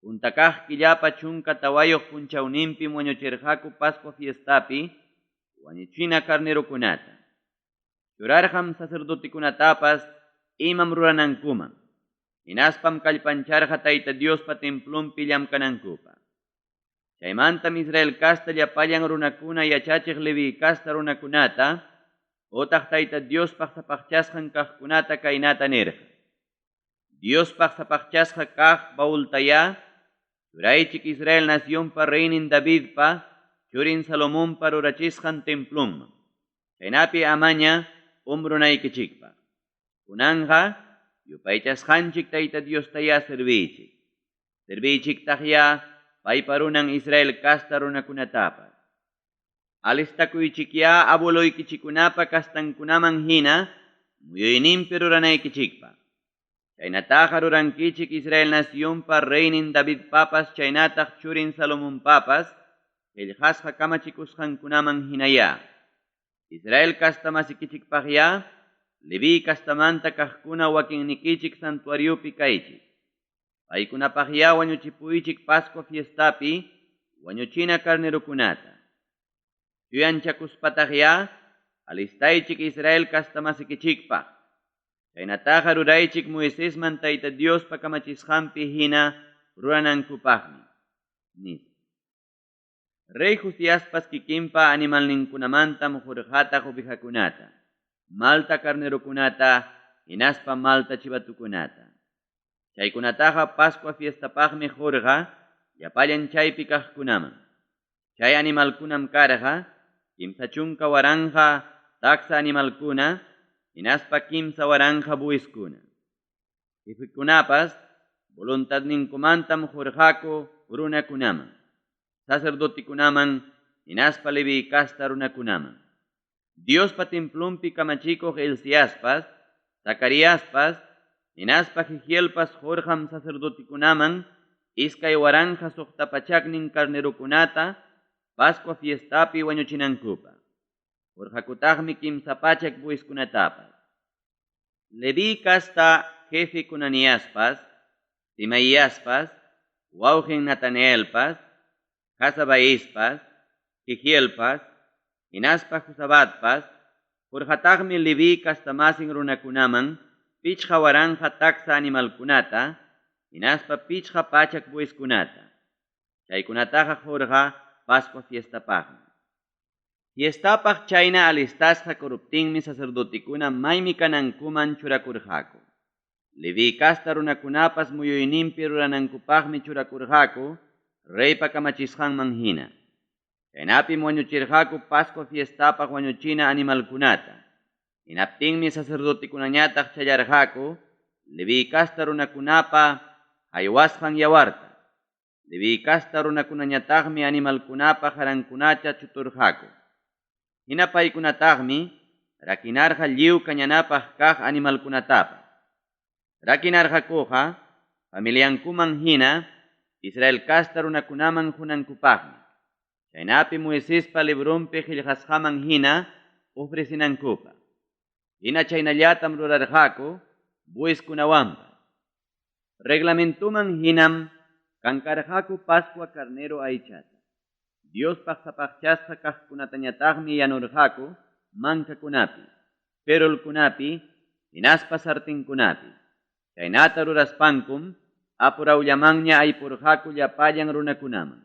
S1: Punta kaq killapa 14 punchawninpim wañuchirqaku Pascua fiestapi wañuchina carnerokunata. Churarqam sacerdotekunatapas imam ruranankuman. Hinaspam kallpancharqa Tayta Diospa templonpi llamkanankupaq. Chaymantam Israel casta llapallan runakuna yachachiq Leví casta runakunata otaq Tayta Diospaq sapaqchasqan kaqkunata kaynata nirqa. Diospaq sapaqchasqa kaq baultaya churaychik Israel nacionpa reynin Davidpa churin Salomonpa rurachisqan templonman. Chaynapi amaña umbrunaykichikpaq. Kunanqa yupaychasqanchik Tayta Diostaya serviychik. Serviychiktaqya paypa runan Israel casta runakunatapas. Alistakuychikya abueloykichikunapa kastankunaman hina muyuyninpi ruranaykichikpaq. Chaynataqa rurankichik Israel nacionpa reynin Davidpapas chaynataq churin Salomonpapas qillqasqa kamachikusqankunaman hinaya. Israel kastamasikichikpaqya Leví kastamanta kaqkuna wakinnikichik santuariopi kaychik. Paykunapaqya wañuchipuychik Pascua fiestapi wañuchina carnerokunata. Chuyanchakuspataqya alistaychik Israel kastamasikichikpaq. Chaynataqa ruraychik Moisesman Tayta Diospa kamachisqanpi hina ruranankupaqmi. Nispa. Rey Josiaspas kikinpa animalninkunamantam hurqataq ovejakunata, malta carnerokunata, hinaspa malta chivatukunata. Chaykunataqa Pascua fiestapaqmi hurqa llapallan chaypi kaqkunaman. Chay animalkunam karqa 30 waranqa taksa animalkuna, hinaspa 3 waranqa buiskuna. Jefekunapas voluntadninkumantam hurqaku runakunaman, sacerdotikunaman, hinaspa Leví casta runakunaman. Diospa templonpi kamachikuq Hilciaspas, Zacariaspas, hinaspa Jehielpas hurqam sacerdotikunaman 2600 carnerokunata Pascua fiestapi wañuchinankupaq. Hurqakutaqmi 300 buiskunatapas. Leví casta jefe Kunaniaspas, Simaiaspas, wawqin Natanaelpas, Hasabaispas, Jehielpas, hinaspa Josabatpas, hurqataqmi Leví kastamasin runakunaman 5000 taksa animalkunata, hinaspa 500 buiskunata. Chaykunataqa hurqa Pascua fiestapaqmi. Fiestapaq chayna alistasqa kuruptinmi sacerdotekuna maymi kanankuman churakurqaku. Leví casta runakunapas muyuyninpi ruranankupaqmi churakurqaku reypa kamachisqanman hina. Chaynapim wañuchirqaku Pascua fiestapaq wañuchina animalkunata. Hinaptinmi sacerdotekunañataq challarqaku Leví casta runakunapa haywasqan yawarta. Leví casta runakunañataqmi animalkunapa harankunata chuturqaku. Hina paykunataqmi rakinarqa lliw kañanapaq kaq animalkunatapas. Rakinarqakuqa familiankuman hina Israel casta runakunaman hunankupaqmi. Chaynapi Moisespa librunpi qillqasqaman hina ofrecinankupaq. Hina chaynallatam rurarqaku buiskunawanpas. Reglamentuman hinam kankarqaku Pascua carnero aychata. Diospaq sapaqchasqa kaqkunatañataqmi yanurqaku mankakunapi, perolkunapi, hinaspa sartinkunapi. Chaynata ruraspankum apurawllamanña aypurqaku llapallan runakunaman.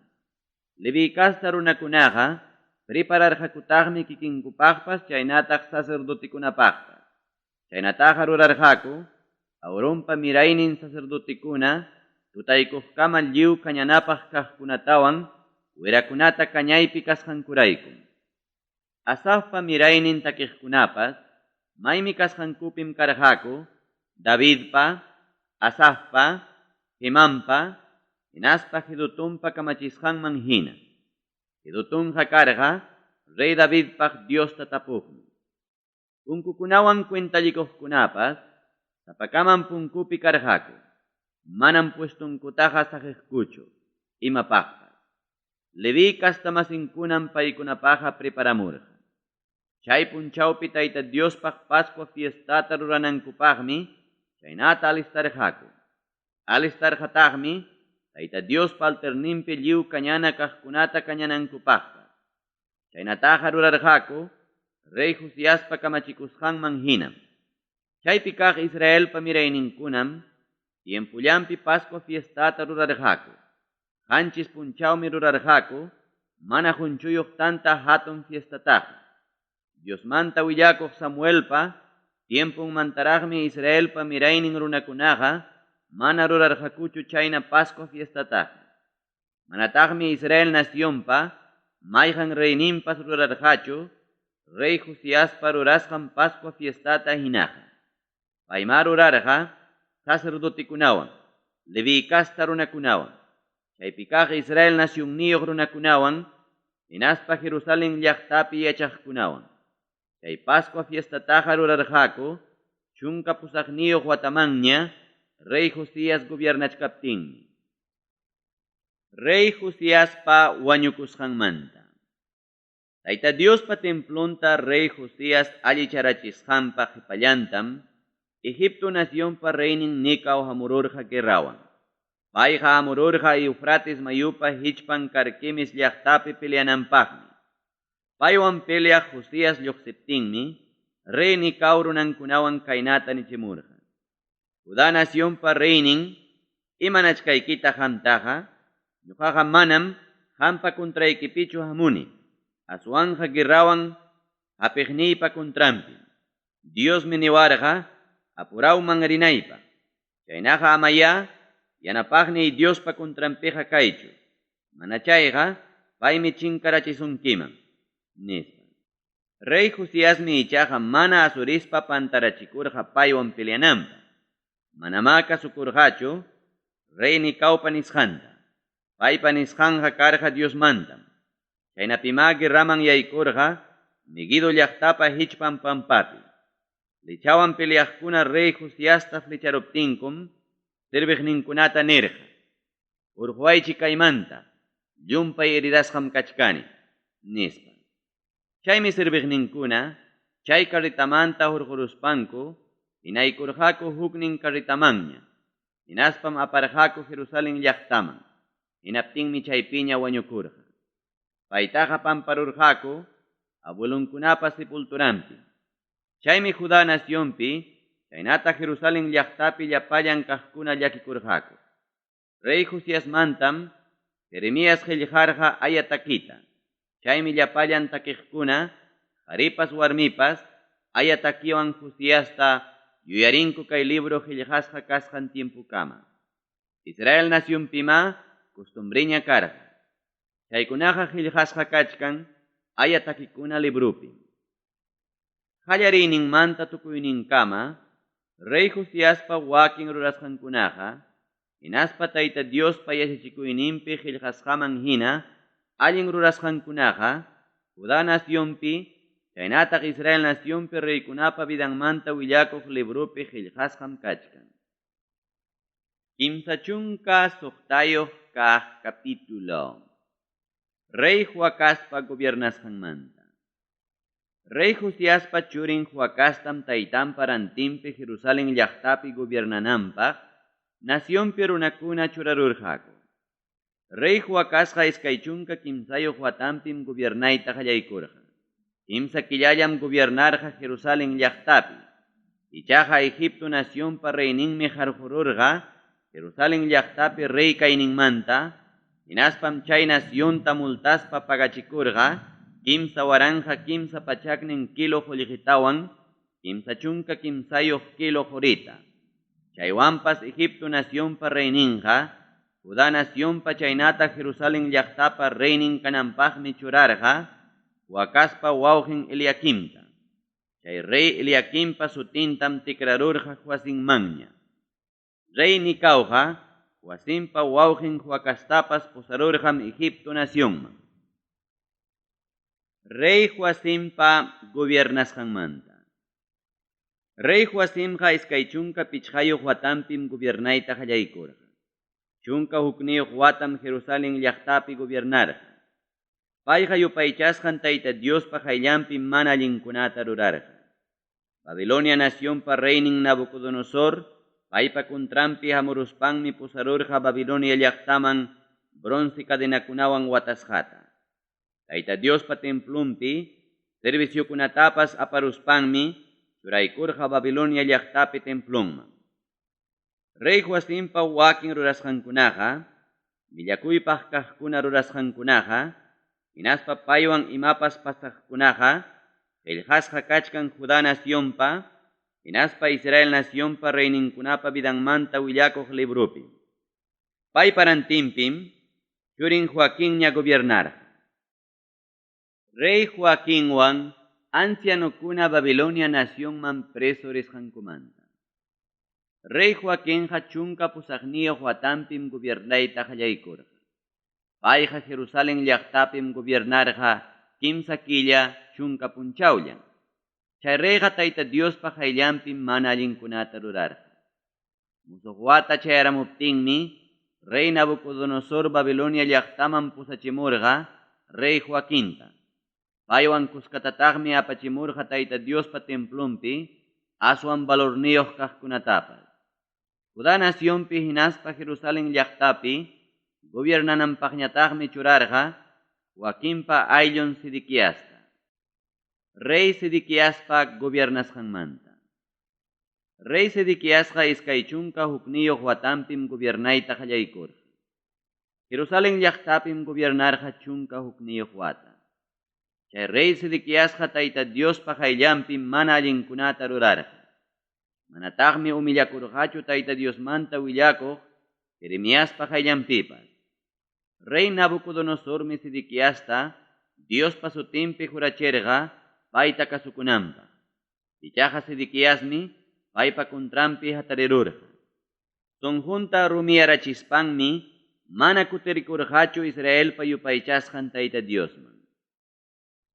S1: Leví casta runakunaqa prepararqakutaqmi kikinkupaqpas chaynataq sacerdotekunapaqpas. Chaynataqa rurarqaku Aaronpa miraynin sacerdotekuna tutaykuqkama lliw kañanapaq kaqkunatawan wirakunata kañaypi kasqankuraykum. Asafpa miraynin takiqkunapas maymi kasqankupim karqaku Davidpa, Asafpa, Hemanpa hinaspa Jedutunpa kamachisqanman hina. Jedutunqa karqa rey Davidpaq Diosta tapuqmi. Punkukunawan cuentallikuqkunapas sapakamam punkupi karqaku, manam puestonkutaqa saqeqkuchu imapaqpas. Leví castamasinkunam paykunapaqqa preparamurqa. Chay punchawpi Tayta Diospaq Pascua fiestata ruranankupaqmi chaynata alistarqaku. Alistarqataqmi Tayta Diospa altarninpi lliw kañana kaqkunata kañanankupaqpas. Chaynataqa rurarqaku rey Josiaspa kamachikusqanman hinam. Chaypi kaq Israelpa mirayninkunam tiempollanpi Pascua fiestata rurarqaku. 7 punchawmi rurarqaku mana qunchuyuq tanta hatun fiestataqa. Diosmanta willakuq Samuelpa tiemponmantaraqmi Israelpa miraynin runakunaqa mana rurarqakuchu chayna Pascua fiestataqa. Manataqmi Israel nacionpa mayqan reyninpas rurarqachu rey Josiaspa rurasqan Pascua fiestata hinaqa. Paymá rurarqa sacerdotekunawan, Leví casta runakunawan, chaypi kaq Israel nacionniyuq runakunawan, hinaspa Jerusalén llaqtapi yachaqkunawan. Chay Pascua fiestataqa rurarqaku 18 watamanña rey Josías gobiernachkaptinmi. Rey Josiaspa wañukusqanmanta. Tayta Diospa templonta rey Josías allicharachisqanpa qepallantam Egipto nacionpa reynin Necao hamururqa guerrawan. Payqa hamururqa Eufrates mayupa hichpan Carquemis llaqtapi peleananpaqmi. Paywan peleaq Josías lluqsiptinmi rey Necao runankunawan kaynata nichimurqa: Judá nacionpa reynin, imanachkaykita qamtaqa, ñuqaqa manam qampa contraykipichu hamuni, aswanqa guerrawan hapiqniypa contranpi. Diosmi niwarqa apurawman rinaypaq. Chaynaqa amayá yanapaqniy Diospa contranpiqa kaychu, mana chayqa paymi chinkarachisunkiman, nispa. Rey Josiasmi ichaqa mana asurispa pantarachikurqa paywan peleananpaq. Manamá kasukurqachu rey Necaupa nisqanta. Paypa nisqanqa karqa Diosmantam. Chaynapimá guerraman yaykurqa Meguido llaqtapa hichpan pampapi. Flechawan peleaqkuna rey Josiasta flecharuptinkum serviqninkunata nirqa: Hurquwaychik kaymanta, llumpay heridasqam kachkani, nispa. Chaymi serviqninkuna chay carretamanta hurquruspanku hinaykurqaku huknin carretamanña, hinaspam aparqaku Jerusalén llaqtaman. Hinaptinmi chaypiña wañukurqa. Paytaqa pamparurqaku abuelonkunapa sepulturanpi. Chaymi Judá nacionpi, chaynata Jerusalén llaqtapi llapallan kaqkuna llakikurqaku. Rey Josiasmantam Jeremías qillqarqa aya takita. Chaymi llapallan takiqkuna, qharipas warmipas, aya takiwan Josiasta yuyarinku kay libro qillqasqa kasqan tiempokama. Israel nacionpimá costumbreña karqa. Chaykunaqa qillqasqa kachkan aya takikuna libropi. Qallariyninmanta tukuyninkama, rey Josiaspa wakin rurasqankunaqa, hinaspa Tayta Diospa yachachikuyninpi qillqasqaman hina allin rurasqankunaqa, Judá nacionpi, chaynataq Israel nacionpi reykunapa vidanmanta willakuq libropi qillqasqam kachkan. 36 kaq capítulo. Rey Joacazpa gobiernasqanmanta. Rey Josiaspa churin Joacaztam taytanpa rantinpi Jerusalén llaqtapi gobiernananpaq nacionpi runakuna churarurqaku. Rey Joacazqa 23 watanpim gobiernayta qallaykurqa. 3 killallam gobiernarqa Jerusalén llaqtapi. Ichaqa Egipto nacionpa reyninmi qarqururqa Jerusalén llaqtapi rey kayninmanta, hinaspam chay nacionta multaspa pagachikurqa 3300 kilo qullqitawan, 33 kilo qurita. Chaywanpas Egipto nacionpa reyninqa, Judá nacionpa chaynata Jerusalén llaqtapa reynin kananpaqmi churarqa, Joacazpa wawqin Eliaquimta. Chay rey Eliaquimpa sutintam tikrarurqa Joacimmanña. Rey Nicauqa Joacimpa wawqin Joacastapas pusarurqam Egipto nacionman. Rey Joacimpa gobiernasqanmanta. Rey Joacimqa 25 watanpim gobiernayta qallaykurqa. 11 watam Jerusalén llaqtapi gobiernarqa. Payqa yupaychasqan Tayta Diospa qayllanpim mana allinkunata rurarqa. Babilonia nacionpa reynin Nabucodonosor paypa contranpi hamuruspanmi pusarurqa Babilonia llaqtaman bronce cadenakunawan watasqata. Tayta Diospa templonpi serviciokunatapas aparuspanmi churaykurqa Babilonia llaqtapi templonman. Rey Joacimpa wakin rurasqankunaqa, millakuypaq kaqkuna rurasqankunaqa, hinaspa paywan imapas pasaqkunaqa, qillqasqa kachkan Judá nacionpa, hinaspa Israel nacionpa reyninkunapa vidanmanta willakuq libropi. Paypa rantinpim churin Joaquinña gobiernarqa. Rey Joaquinwan ancianokuna Babilonia nacionman preso risqankumanta. Rey Joaquinqa 18 watanpim gobiernayta qallaykurqa. Payqa Jerusalén llaqtapim gobiernarqa 3 killa 10 punchawllan. Chay reyqa Tayta Diospa qayllanpim mana allinkunata rurarqa. Musuq wata chayaramuptinmi rey Nabucodonosor Babilonia llaqtaman pusachimurqa rey Joaquinta. Paywan kuskatataqmi apachimurqa Tayta Diospa templonpi aswan valorniyuq kaqkunatapas. Judá nacionpi hinaspa Jerusalén llaqtapi gobiernananpaqñataqmi churarqa Joaquinpa ayllun Sedequiasta. Rey Sedequiaspa gobiernasqanmanta. Rey Sedequiasqa 21 watanpim gobiernayta qallaykurqa. Jerusalén llaqtapim gobiernarqa 11 wata. Chay rey Sedequiasqa Tayta Diospa qayllanpim mana allinkunata rurarqa. Manataqmi humillakurqachu Tayta Diosmanta willakuq Jeremiaspa qayllanpipas. Rey Nabucodonosormi Sedequiasta Diospa sutinpi jurachirqa payta kasukunanpaq. Ichaqa Sedequiasmi paypa contranpi hatarirurqa. Sunqunta rumiyarachispanmi mana kutirikurqachu Israelpa yupaychasqan Tayta Diosman.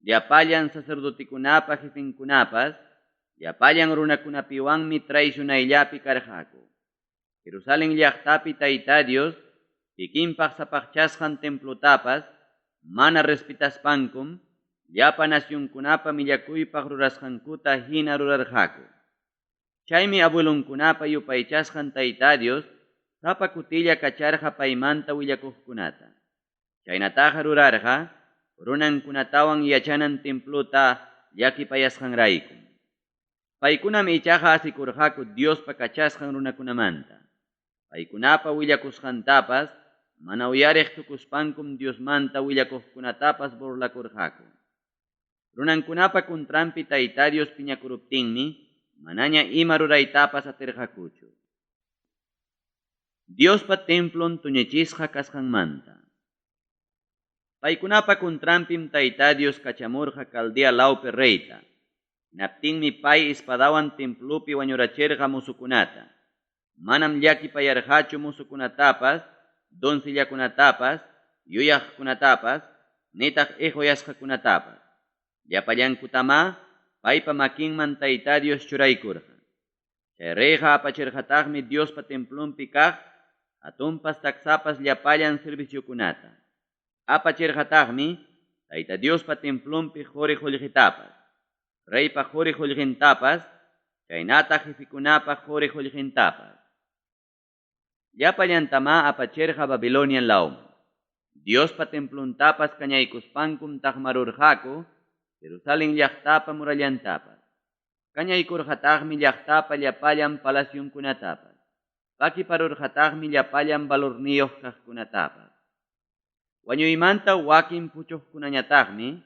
S1: Llapallan sacerdotekunapa jefenkunapas, llapallan runakunapiwanmi traicionayllapi karqaku. Jerusalén llaqtapi Tayta Dios, kikinpaq sapaqchasqan templotapas, mana respetaspankum, llapa nacionkunapa millakuypaq rurasqankuta hina rurarqaku. Chaymi abuelonkunapa yupaychasqan Tayta Dios, sapa kutilla kacharqa paymanta willakuqkunata. Chaynataqa rurarqa, runankunatawan yachanan templota llakipayasqanraykum. Paykunam ichaqa asikurqaku Diospa kachasqan runakunamanta. Paykunapa willakusqantapas mana uyariq tukuspankum Diosmanta willakuqkunatapas burlakurqaku. Runankunapa contranpi Tayta Dios piñakuruptinmi manaña ima ruraytapas atirqakuchu. Diospa templon tuñichisqa kasqanmanta. Paykunapa contranpim Tayta Dios kachamurqa Caldea lawpi reyta. Hinaptinmi pay espadawan templopi wañurachirqa musukunata. Manam llakipayarqachu musukunatapas, doncillakunatapas, yuyaqkunatapas, nitaq iquyasqakunatapas. Llapallankutama paypa makinman Tayta Dios churaykurqa. Chay reyqa apachirqataqmi Diospa templonpi kaq hatunpas taksapas llapallan serviciokunata. Apachirqataqmi Tayta Diospa templonpi quri qullqitapas, reypa quri qullqintapas, chaynataq jefikunapa quri qullqintapas. Llapallantama apachirqa Babilonia lawman. Diospa templontapas kañaykuspankum taqmarurqaku Jerusalén llaqtapa murallantapas. Kañaykurqataqmi llaqtapa llapallan palacionkunatapas. Pakiparurqataqmi llapallan valorniyuq kaqkunatapas. Wañuymanta wakin puchuqkunañataqmi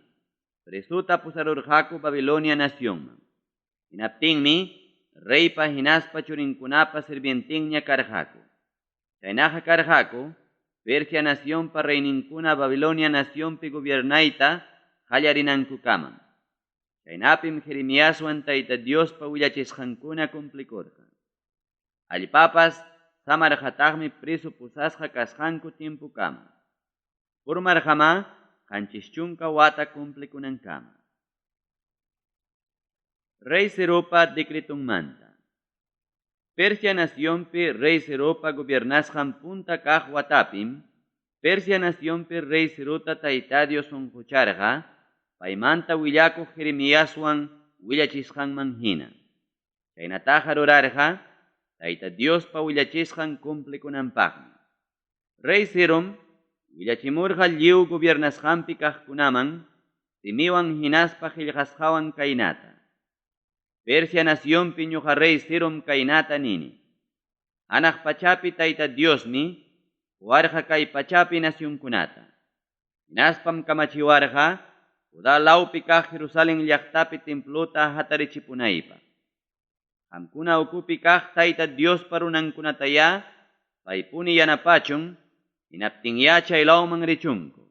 S1: presuta pusarurqaku Babilonia nacionman. Hinaptinmi reypa hinaspa churinkunapa sirvientinña karqaku. Chaynaqa karqaku Persia nacionpa reyninkuna Babilonia nacionpi gobiernayta qallarinankukama. Chaynapim Jeremiaswan Tayta Diospa willachisqankuna cumplikurqa. Allpapas samarqataqmi preso pusasqa kasqanku tiempokama. Purmarqamá 70 wata cumplikunankama. Rey Ciropa decretonmanta. Persia nacionpi rey Ciropa gobiernasqan punta kaq watapim, Persia nacionpi rey Cirota Tayta Dios sunqucharqa, paymanta willakuq Jeremiaswan willachisqanman hina. Chaynataqa rurarqa, Tayta Diospa willachisqan cumplikunanpaqmi. Rey Cirom willachimurqa lliw gobiernasqanpi kaqkunaman, simiwan hinaspa qillqasqawan kaynata: Persia nacionpi ñuqa rey Cirom kaynata nini: Hanaq pachapi Tayta Diosmi quwarqa kay pachapi nacionkunata. Hinaspam kamachiwarqa Judá lawpi kaq Jerusalén llaqtapi templota hatarichipunaypaq. Qamkuna ukupi kaq Tayta Diospa runankunatayá paypuni yanapachun, hinaptinyá chay lawman richunku.